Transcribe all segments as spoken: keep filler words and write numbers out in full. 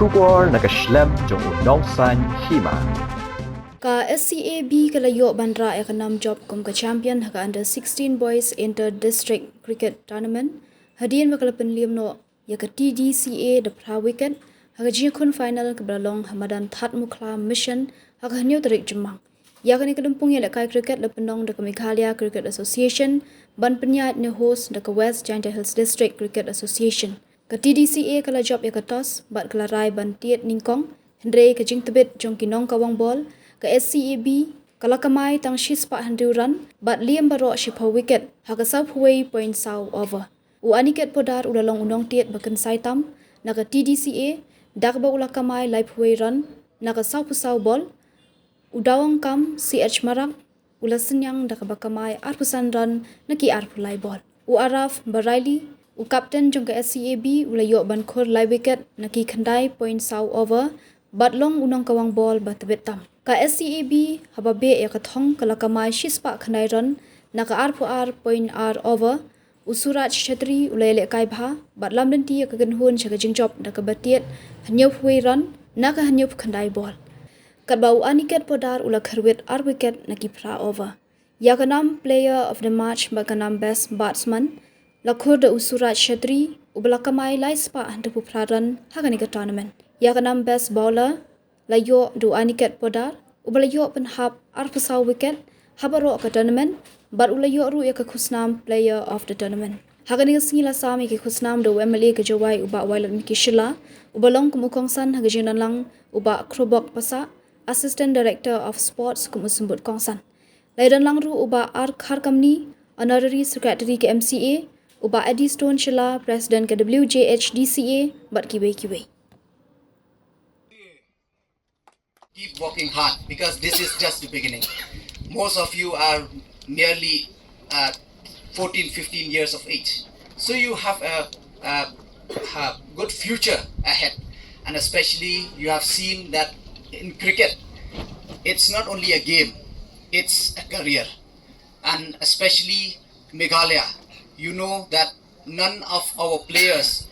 Khubor na ka shlem jong u nongsaiñ hima. Ka S C A B ka la ïoh ban rah ïa ka nam jop kum ka champion ha ka under sixteen boys inter district cricket tournament hadien ba ka la pynliem noh ïa ka T D C A da phra wicket ha ka jingïakhun final kaba la long ha madan Thadmukhla Mission ha ka hynñiew tarik Jymmang. Ïa kane ka lympung ïalehkai cricket la pynlong da ka Meghalaya Cricket Association ban pynïaid ne host da ka West Jaintia Hills District Cricket Association. Ka T D C A ka la jop ïa ka toss bad ka la rai ban tied nyngkong, hynrei ka jingtbit jong ki nongkawang bol ka S C A B ka la kamai tang shispah hynriew run bad liem baroh shiphew wicket ha ka sawphew wei point saw over. U Aniket Poddar u la long u nongtied ba kynsai tam na ka T D C A da kaba u la kamai laiphew wei run na ka sawphew saw bol. U dawang kam C H Marak u la synñiang da kaba kamai arphew san run na ki arphew lai bol. U Araf Baraili, u captain jong ka S C A B, u la ïoh ban khur lai wicket na ki khyndai point saw over bad long u nongkawang bol ba tbit tam. Ka S C A B haba beh ïa ka thong ka la kamai shispah khyndai run na ka arphew ar point ar over. U Suraj Chhetri u la ïalehkai bha bad lam lynti ïa ka kynhun sha ka jingjop da kaba tied hynñiewphew wei run na ka hynñiewphew khyndai bol. Katba u Aniket Poddar u la kyrwit ar wicket na ki phra over. Ïa ka nam player of the match bad ka nam best batsman la khur da u Suraj Chhetri uba la kamai lai spah hynriewphew phra run ha kane ka tournament. Ïa ka nam best bowler la ïoh da u Aniket Poddar uba la ïoh pynhap arphew saw wicket ha baroh ka tournament bad u la ïoh ruh ïa ka khusnam player of the tournament. Ha kane ka sngi la sam ïa ki khusnam da u M L A ka Jowai u Bah Wailadmiki Shylla, uba long kum u kongsan ha ka jingdonlang u Bah Khrobok Passah, Assistant Director of Sports kum u symbud kongsan. La ïadonlang ruh u Bah R Kharkamni, Honorary Secretary ka M C A, u Bah Eddystone Shylla, President ka W J H D C A bad kiwei kiwei. Keep working hard because this is just the beginning. Most of you are nearly uh, fourteen, fifteen years of age. So you have a, a, a good future ahead. And especially you have seen that in cricket, it's not only a game, it's a career. And especially Meghalaya, you know that none of our players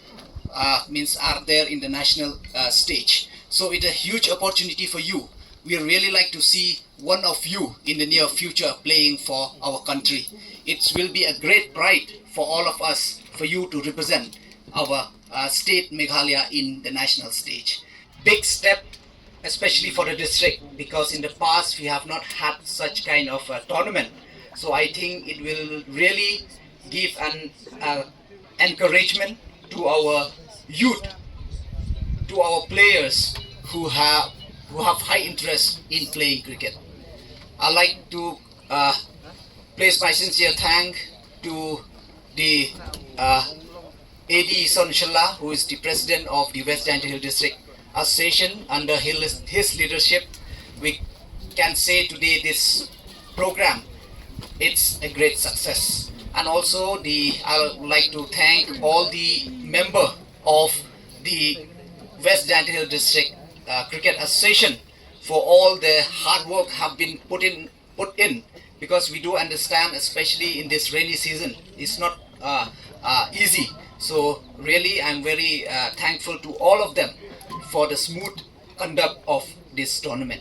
uh, means are there in the national uh, stage. So it's a huge opportunity for you. We really like to see one of you in the near future playing for our country. It will be a great pride for all of us for you to represent our uh, state Meghalaya in the national stage. Big step, especially for the district, because in the past we have not had such kind of a tournament. So I think it will really give an uh, encouragement to our youth, to our players who have who have high interest in playing cricket. I like to uh, place my sincere thank to the uh, A D Son Shylla, who is the president of the West Jaintia Hill District Association. Under his, his leadership, we can say today this program, it's a great success. And also, the I would like to thank all the member of the West Jaintia Hill District uh, Cricket Association for all the hard work have been put in put in, because we do understand, especially in this rainy season, it's not uh, uh, easy. So really, I'm very uh, thankful to all of them for the smooth conduct of this tournament.